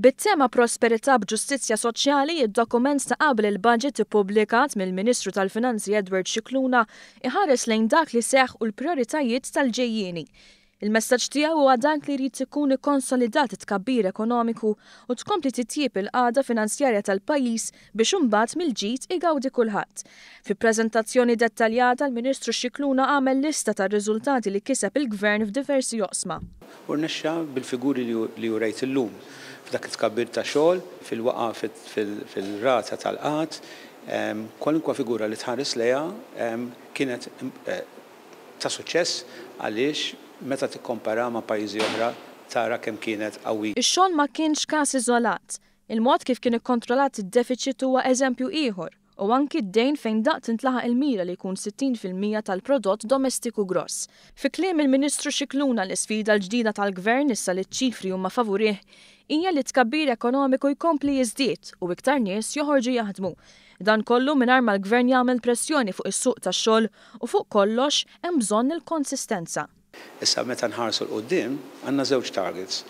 Bit-tema Prosperità b'Ġustizzja Soċjali, id-dokument ta' qabel il-budget ippubblikat mill-Ministru tal-Finanzi Edward Scicluna iħares lejn dak li seħħ u l-prijoritajiet tal-ġejjieni. Il-messaġġ tiegħu huwa dak li jrid ikun ikkonsolidat it-tkabbir ekonomiku u tkompli titjieb il-qagħda finanzjarja tal-pajjiż biex imbagħad mill-ġid igawdi kulħadd. Fi preżentazzjoni dettaljata l-Ministru Scicluna għamel lista tar-riżultati li kiseb il-Gvern f'diversi oqsma. U rnexxa bil-figuri li urejt illum f'dak it-tkabbir ta' xogħol, fil-waqgħa fil-rata tal-qgħad, kwalunkwe figura li tħares lejha kienet ta' suċċess għaliex meta tikkompara ma' pajjiżi oħra tara kemm kienet qawwija. Ix-xogħol ma kienx każ iżolat. Il-mod kif kien ikkontrollat id-defiċit huwa eżempju ieħor u anki d-dejn fejn daqt intlaħaq il-mira li jkun 60% tal-prodott domestiku gross. Fi kliem il-Ministru Scicluna, l-isfida l-ġdida tal-Gvern issa li ċ-ċifri huma favurih hija li tkabbir ekonomiku jkompli jiżdied u iktar nies joħorġu jaħdmu. Dan kollu mingħajr ma l-Gvern jagħmel pressjoni fuq is-suq tax-xogħol u fuq kollox hemm bżonn il-konsistenza. Issa meta nħarsu 'l quddiem għandna żewġ targets.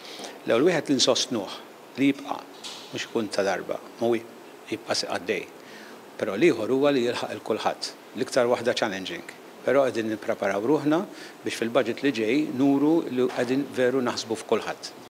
L-ewwel wieħed li nsostnuh, li jibqa', mhux ikun ta' darba, ma jibqa' għaddej. Però l-ieħor huwa li jilħaq il kulħadd, l-iktar waħda challenging. Però qegħdin nippreparaw ruħna biex fil-budget li ġej nuru li qegħdin veru naħsbu f'kulħadd.